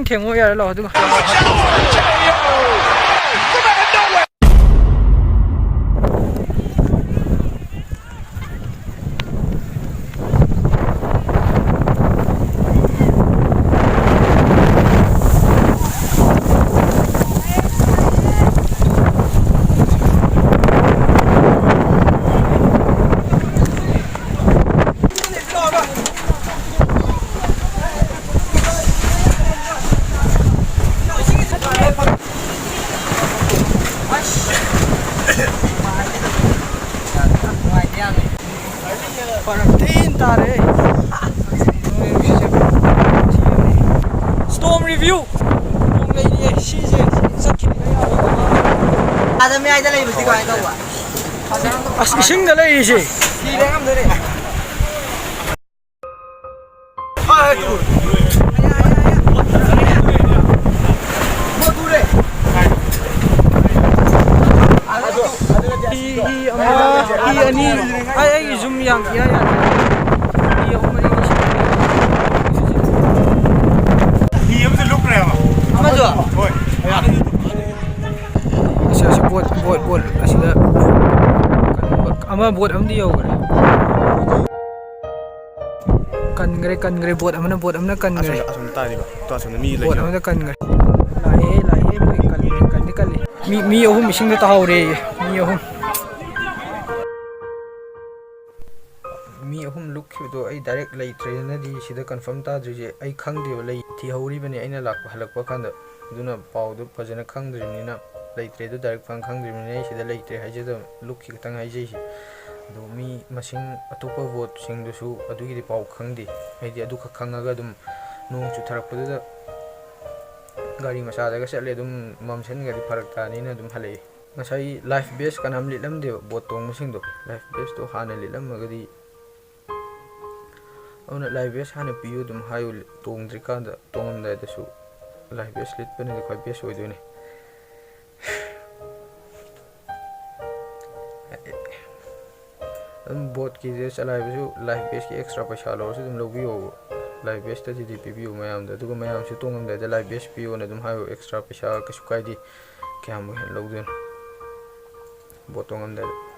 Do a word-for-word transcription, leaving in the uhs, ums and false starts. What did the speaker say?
ꯊꯦꯡꯉꯣ ꯌꯥꯔꯦ, ꯂꯥꯛꯑꯣ ꯑꯗꯨꯒ꯫ ꯐꯔꯛ ꯊꯤꯅ ꯇꯥꯔꯦ꯫ Storm review꯫ ꯅꯣꯡ ꯂꯩꯔꯤꯌꯦ ꯁꯤꯁꯦ꯫ ꯆꯠꯈꯤꯕ ꯌꯥꯔꯣꯏꯗꯕ꯫ ꯑꯥꯗ ꯃꯌꯥꯏꯗ ꯂꯩꯕꯗꯤ ꯀꯃꯥꯏꯅ ꯇꯧꯕ? ꯑꯁ, ꯏꯁꯤꯡꯗ ꯂꯩꯔꯤꯁꯦ꯫ ꯁꯤꯔꯦ ꯉꯝꯗꯣꯏꯅꯦ꯫ ꯍꯤ, ꯍꯤ ꯑꯃ, ꯍꯤ ꯑꯅꯤ꯫ ꯑꯩ, ꯑꯩꯒꯤ ꯖꯨꯝ ꯌꯥꯝ ꯏꯌꯥ ꯌꯥꯗꯦ꯫ ꯍꯤ ꯑꯍꯨꯝ ꯃꯔꯤ ꯁꯤꯖꯤꯟꯅꯩ꯫ ꯍꯤ ꯑꯃꯁꯨ ꯂꯨꯞꯈ꯭ꯔꯦꯕ꯫ ꯑꯃꯁꯨ? ꯍꯣꯏ꯫ ꯑꯁ, ꯑꯁ, ꯕꯣꯠ, ꯕꯣꯠ, ꯕꯣꯠ꯫ ꯑꯁꯤꯗ ꯑꯃ, ꯕꯣꯠ ꯑꯃꯗꯤ ꯌꯧꯈ꯭ꯔꯦ꯫ ꯀꯟꯈ꯭ꯔꯦ, ꯀꯟꯈ꯭ꯔꯦ꯫ ꯕꯣꯠ ꯑꯃꯅ, ꯕꯣꯠ ꯑꯃꯅ ꯀꯟꯈ꯭ꯔꯦ꯫ ꯑꯁꯣꯝꯗ, ꯑꯁꯣꯝꯗ ꯇꯥꯔꯤꯕ꯫ ꯇꯣ, ꯑꯁꯣꯝꯗ ꯃꯤ ꯕꯣꯠ ꯂꯩꯁꯤꯜꯂꯦ꯫ ꯑꯃꯗ ꯀꯟꯈ꯭ꯔꯦ꯫ ꯂꯥꯛꯑꯦ, ꯂꯥꯛꯑꯦ, ꯃꯣꯏ ꯀꯜꯂꯤ, ꯀꯟꯗꯤ ꯀꯜꯂꯤ꯫ ꯃꯤ, ꯃꯤ ꯑꯍꯨꯝ ꯏꯁꯤꯡꯗ ꯇꯥꯍꯧꯔꯦꯌꯦ, ꯃꯤ ꯑꯍꯨꯝ꯫ ꯃꯤ ꯑꯍꯨꯝ ꯂꯨꯞꯈꯤꯕꯗꯣ ꯑꯩ direct ꯂꯩꯇ꯭ꯔꯦꯅꯗꯤ ꯁꯤꯗ confirm ꯇꯥꯗ꯭ꯔꯤꯁꯦ ꯑꯩ ꯈꯪꯗꯦꯕ, ꯂꯩ ꯊꯤꯍꯧꯔꯤꯕꯅꯦ ꯑꯩꯅ ꯂꯥꯛꯄ, ꯍꯜꯂꯛꯄ ꯀꯥꯟꯗ꯫ ꯑꯗꯨꯅ ꯄꯥꯎꯗꯨ ꯐꯖꯅ ꯈꯪꯗ꯭ꯔꯤꯕꯅꯤꯅ, ꯂꯩꯇ꯭ꯔꯦꯗꯨ direct ꯐꯪ ꯈꯪꯗ꯭ꯔꯤꯕꯅꯤꯅ ꯑꯩ ꯁꯤꯗ ꯂꯩꯇ꯭ꯔꯦ ꯍꯥꯏꯖꯗꯕ, ꯂꯨꯞꯈꯤ ꯈꯛꯇꯪ ꯍꯥꯏꯖꯩꯁꯦ꯫ ꯑꯗꯨ ꯃꯤ ꯃꯁꯤꯡ ꯑꯇꯣꯞꯄ ꯕꯣꯠꯁꯤꯡꯗꯨꯁꯨ ꯑꯗꯨꯒꯤꯗꯤ ꯄꯥꯎ ꯈꯪꯗꯦ꯫ ꯑꯩꯗꯤ ꯑꯗꯨꯈꯛ ꯈꯪꯉꯒ ꯑꯗꯨꯝ ꯅꯣꯡ ꯆꯨꯊꯔꯛꯄꯗꯨꯗ ꯒꯥꯔꯤ ꯃꯆꯥꯗꯒ ꯆꯠꯂꯦ, ꯑꯗꯨꯝ ꯃꯝꯁꯤꯟꯈ꯭ꯔꯗꯤ ꯐꯔꯛ ꯇꯥꯅꯤꯅ ꯑꯗꯨꯝ ꯍꯜꯂꯛꯑꯦ꯫ ꯉꯁꯥꯏ life vest ꯀꯅꯥꯝ ꯂꯤꯠꯂꯝꯗꯦꯕ ꯕꯣꯠ ꯇꯣꯡꯕꯁꯤꯡꯗꯣ꯫ Life vestꯇꯣ ꯍꯥꯟꯅ ꯂꯤꯠꯂꯝꯃꯒꯗꯤ, ꯑꯗꯨꯅ life vest ꯍꯥꯟꯅ ꯄꯤꯌꯨ ꯑꯗꯨꯝ ꯍꯥꯏꯌꯨ, ꯇꯣꯡꯗ꯭ꯔꯤꯀꯥꯟꯗ, ꯇꯣꯡꯉꯝꯗꯥꯏꯗꯁꯨ life vest ꯂꯤꯠꯄꯅꯗꯤ ꯈ꯭ꯋꯥꯏ best ꯑꯣꯏꯗꯣꯏꯅꯦ꯫ ꯑꯗꯨꯝ ꯕꯣꯠꯀꯤꯗ ꯆꯂꯥꯏꯕꯁꯨ life vestꯀꯤ extra ꯄꯩꯁꯥ ꯂꯧꯔꯁꯨ ꯑꯗꯨꯝ ꯂꯧꯕꯤꯌꯣꯕ꯫ ꯂꯥꯏꯐ ꯕꯦꯁꯇꯗꯤ ꯄꯤꯕꯤꯌꯨ ꯃꯌꯥꯝꯗ꯫ ꯑꯗꯨꯒ ꯃꯌꯥꯝꯁꯨ ꯇꯣꯡꯉꯝꯗꯥꯏꯗ ꯂꯥꯏꯐ ꯕꯦꯁ ꯄꯤꯌꯣꯅ ꯑꯗꯨꯝ ꯍꯥꯏꯌꯨ, ꯑꯦꯛꯁꯇ꯭ꯔꯥ ꯄꯩꯁꯥ ꯀꯩꯁꯨ ꯀꯥꯏꯗꯦ꯫ ꯀꯌꯥꯃꯨꯛ ꯍꯦꯟꯅ ꯂꯧꯗꯣꯏꯅꯣ ꯕꯣꯠ ꯇꯣꯡꯉꯝꯗꯥꯏꯗ?